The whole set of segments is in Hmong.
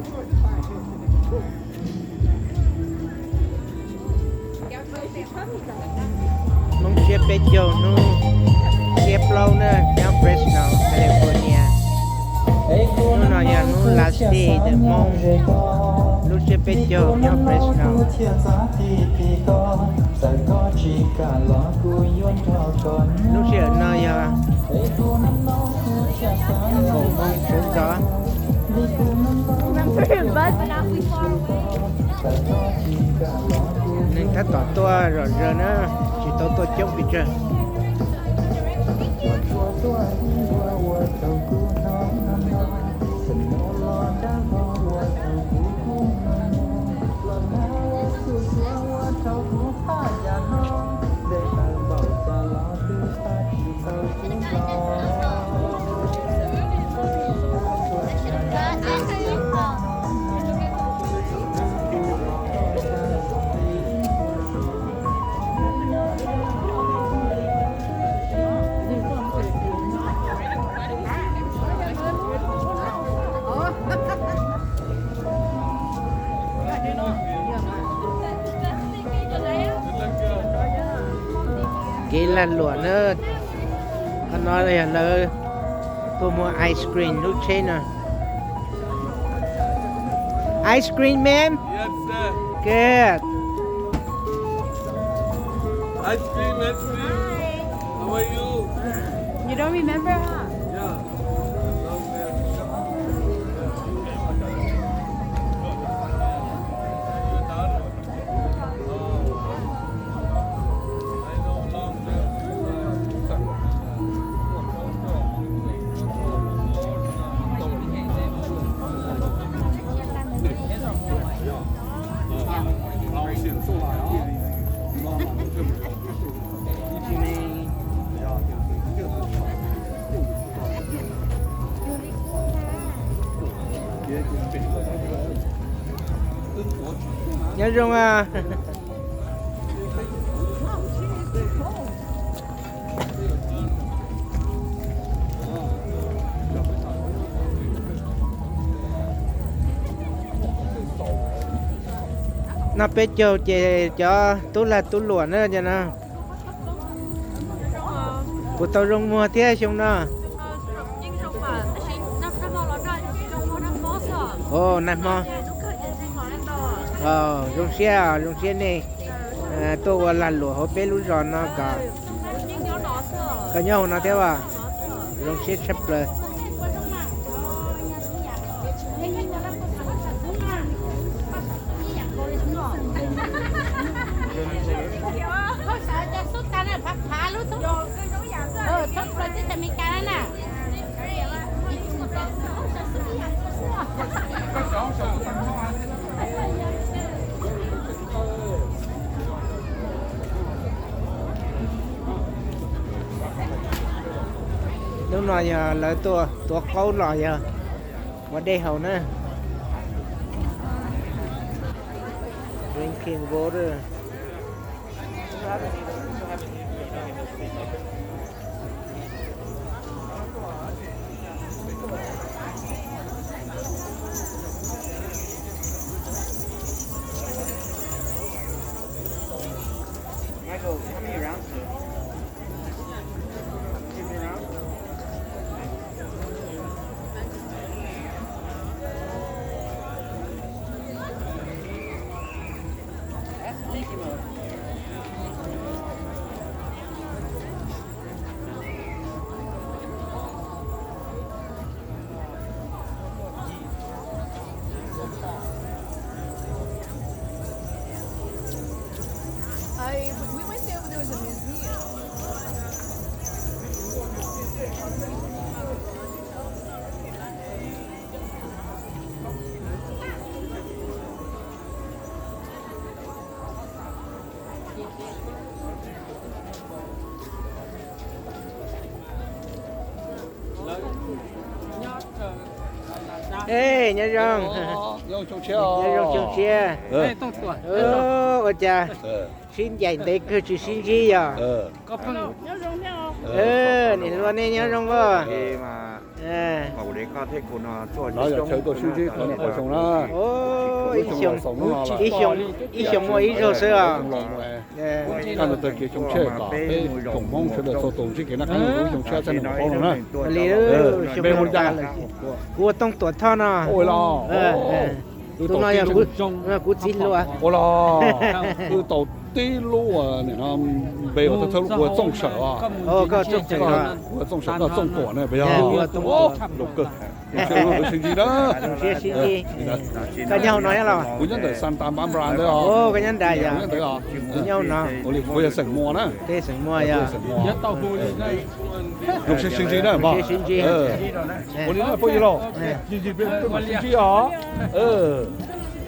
Hmoob tsiab peb caug hnub tsiab plaub na nyob Fresno, California. Hnub no yog hnub last day ntawm Hmoob, lub tsiab peb caug nyob Fresno. Lub sij hawm no yog kaum moos sawv ntxov. Neeg tab tom tuaj zom zaws na, tsis tau tuaj coob pes tsawg. Kev lag luam na. Qhov no yog lawv tuaj muag ice cream lub tsheb no. Ice cream, man. Yes, sir. Good. Ice cream, ice cream. How are you? You don't remember, huh? Yeah. Nyob zoo a. Noj peb caug ces cov tub lag tub luam na cov no. Kuv tau zoo muag thiab xyoo no. Ov, nag hmo. Zoo siab, zoo siab nej tuaj ua lag luam hauv peb lub zos no kom, koj nyob hauv no thiab as. Zoo siab tshaj plaws. Hnub no yog lawv tuaj tuav qaub los yog ua dej haus na. Drinking water. Ej, nyob zoo. Nyob zoo xyoo tshiab. Ua cas sib ncaim ntev kawg tsis sib ntsib yog? Niam hluas nej nyob zoo as. Lawv yog chaw tuaj sib ntsib qhov niam qhov xyoo na. Ib xyoo muaj ib zaug xwb os. Kaj ntawd tag kis xyoo tshiab kom peb tsoom Hmoob sawv daws txhua tus ntsib kev noj qab nyob zoo xyoo tshiab txog nees nkaum plaub no na. Npe hu li cas? Kuv ua Tooj Tuam Thoj no. Ua los, tus no yog kuv txiv hluas. Ua los, wb tau tib lub npe uas thawj thawj lub ua Txooj Sawm os. Ua Txooj Sawm, koj Txooj Tuam na puas yog? Zoo kawg. Sib ntsib na. Koj nyob hauv no los? Kuv nyob ntawm Santa Barbara ntawd os. Koj nyob ntawd os. Ua li kuv yog xeem Muas na. Xeem Muas yog. Zoo siab sib ntsib na. Ua li na phooj ywg lauj. Sib ntsib os.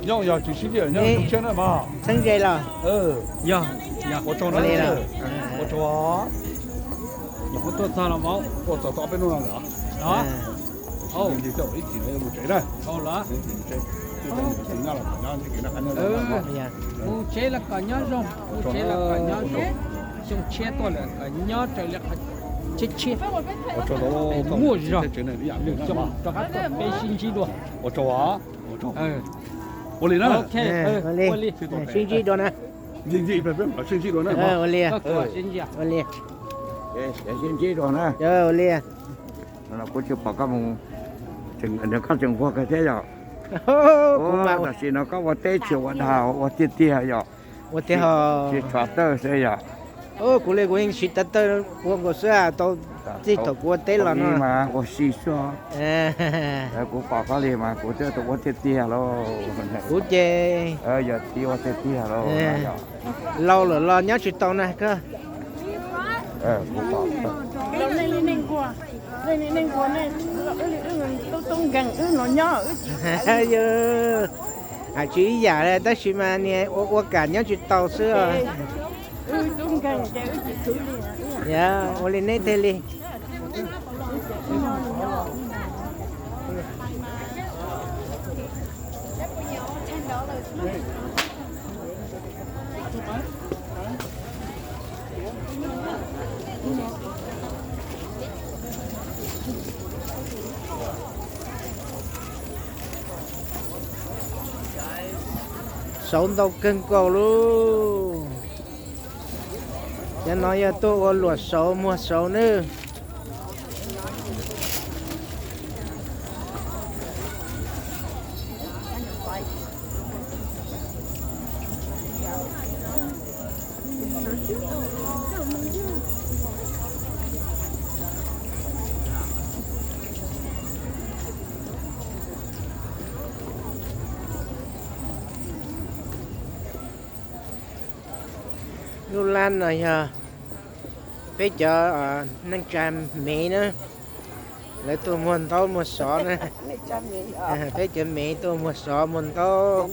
Nyob yog tsis sib ntsib nyob zoo siab na mas. Txheeb ze los? Ua tsaug na. Ua tsaug. Tuaj txog tau ob peb hnub no lawm. Mus tsev na. Mus tsev los kom nyob zoo, mus tsev los kom nyob zoo. Xyoo tshiab tuaj lawm kom nyob raws li qhov tshiab tshiab. Muaj zog, xyoo rov qab tuaj peb sib ntsib dua. Ua tsaug. Ua li na. Sib ntsib dua na. Sib ntsib dua na. Ua li. Sib ntsib dua na. Ua li. Kuv tsis pom koj mus, koj tseem nquag kawg thiab yom. Tam sim no koj ua teb tsis ua dag, ua tiag tiag yom. Ua tiag. Tsis tshov tawj xwb yom. Kuv li kuv yeej siv tav tawj ua nkaus xwb, tau txij thaum kuv ua teb los no mas ua si xwb. Kuv pom koj li mas kuv twb ua tiag tiag lauj. Kuv ces yog txiv ua tiag tiag lauj. Laus lawm los nyob tsis tau na koj. Hais tsis ib yam tab sis mas niag ua ua kam nyob tsis tau xwb. Ua li neb thiaj li. Sauv ntau kawg nkaus lauj. Cov no yog tuaj ua luam sauv muag sauv nawb. Lub lab no yog peb cov neej tsa Mev na, lawv tuaj muag ntaub muag sov na. Peb cov Mev tuaj muag sov muag ntaub.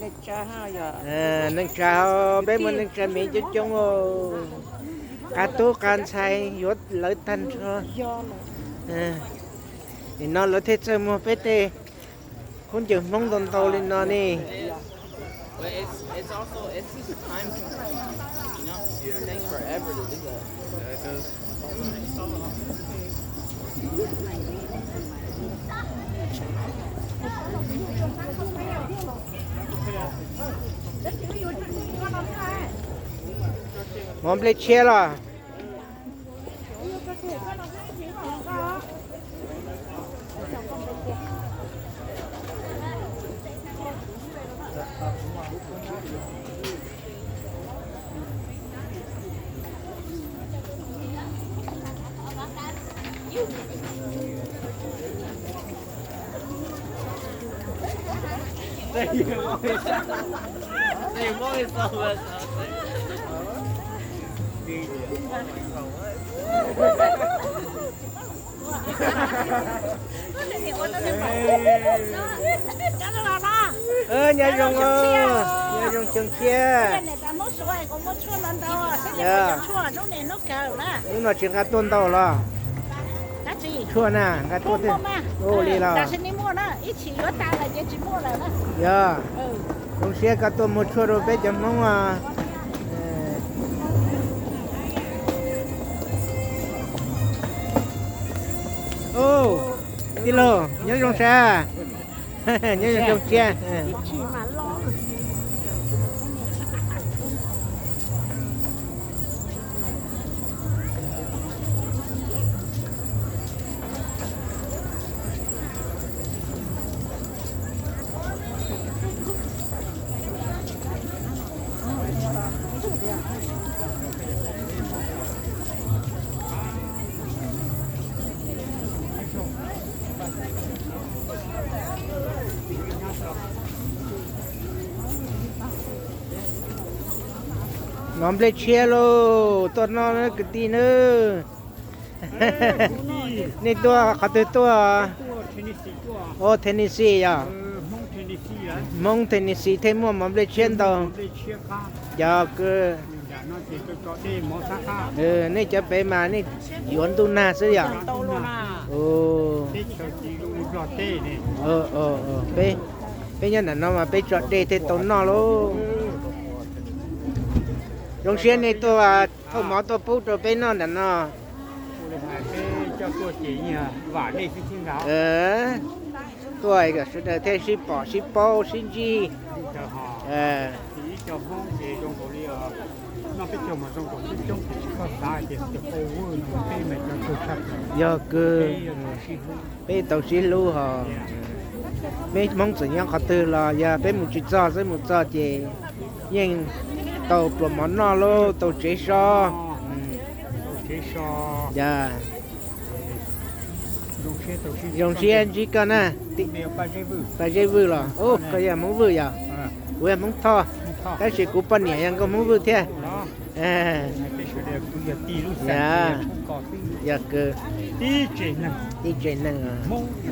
Neej tsa, peb muaj neej tsa Mev coob coob, qab tub qab ntxhais yuav lawv tag nrho. Nim no lawv thiaj txawj muag peb tej khaub ncaws Hmoob ntau ntau li no ne. Mov nplej tshiab los? Nyob zoo, nyob zoo xyoo tshiab. Hnub no tsis nqa tuaj ntau los? Tshuaj na, nqa tuaj thiaj ua li los? Yog, zoo siab koj tuaj muag tshuaj rau peb cov Hmoob os. Tij laug, nyob zoo sab, nyob zoo siab. Mov nplej tshiab lauj, tuaj noj kwv tij nawb. Nej tuaj qhov twg tuaj? Ua Tennessee yog? Hmoob Tennessee thiaj muaj mov nplej tshiab ntau. Cov kws, nej cov pem mas nej yuav ntuj nag xwb yog? Peb nyob ntawm no mas peb tso dej thiaj tau noj lauj. Zoo siab nej tuaj thauj mov tuaj pub rau peb noj ntawm no. Tuaj kom sawv daws thiaj sib pom sib paub sib ntsib. Yog kws peb tau sib hlub hos. Peb Hmoob txawm nyob qhov twg los yog peb mus tsis txog xwb, mus txog ces yeej tau pluas mov noj lauj, tau tsev so. Yog, zoo siab ntsib koj na. Paj Zeb Vwj los? Koj yog Hmoob Vwj yog? Kuv yog Hmoob Thoj, tab sis kuv poj niam yog nkauj Hmoob Vwj thiab. Yog kws tib tsev neeg.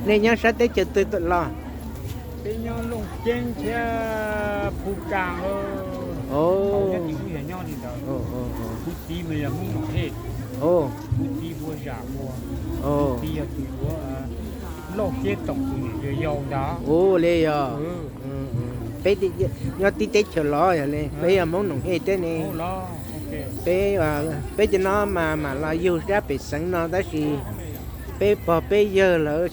Nej nyob sab teb chaws twg los? Ua li yog, peb nyob tib teb chaws los yog li peb yog Hmoob Noom Hej thiab ne. Peb, peb cov no mas mam los yug sab pem xeev no tab sis peb pog peb yawg lawv,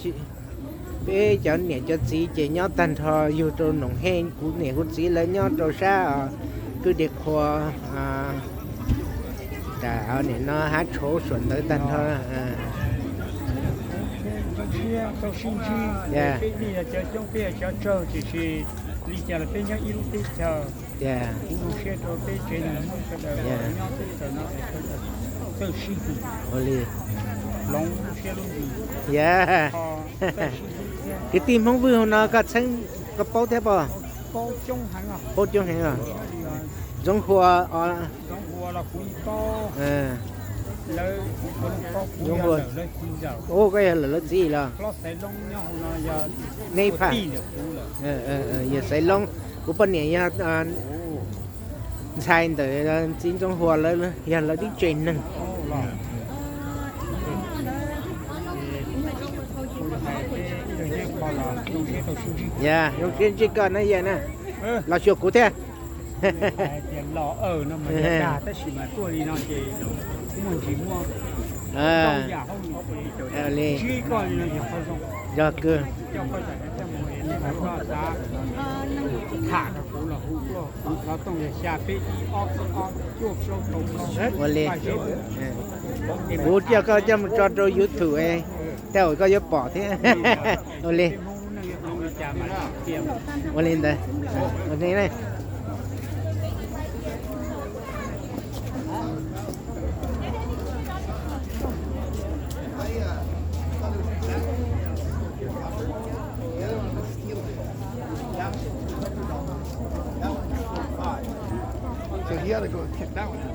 peb cov niam cov txiv ces nyob tag nrho yug rau Noom Hej, kuv niam kuv txiv lawv nyob rau sab Kwj Dej Qhua, nim no Hab Tshauv suam ntawd tag nrho. Tias, ua li, yog, kwv tij Hmoob Vwj hauv no koj txheeb, koj paub thiab pob? Paub coob heev os. Ntxoov Hua os. Ntxoov Hua, koj yog lawv txiv los? Neb pha, yog Xaiv Loob, kuv poj niam yog ntxhais ntawm txiv Ntxoov Hua lawv, yog lawv tib tsev neeg. Yog, zoo siab ntsib koj na yawg na. Los xyuas kuv thiab. Li, yog kawg. Ua li, kuv coj koj coj mus tso rau YouTube, tej zaum koj yuav pom thiab. Ua li, ua li ntawd. So he had to go kick that one out.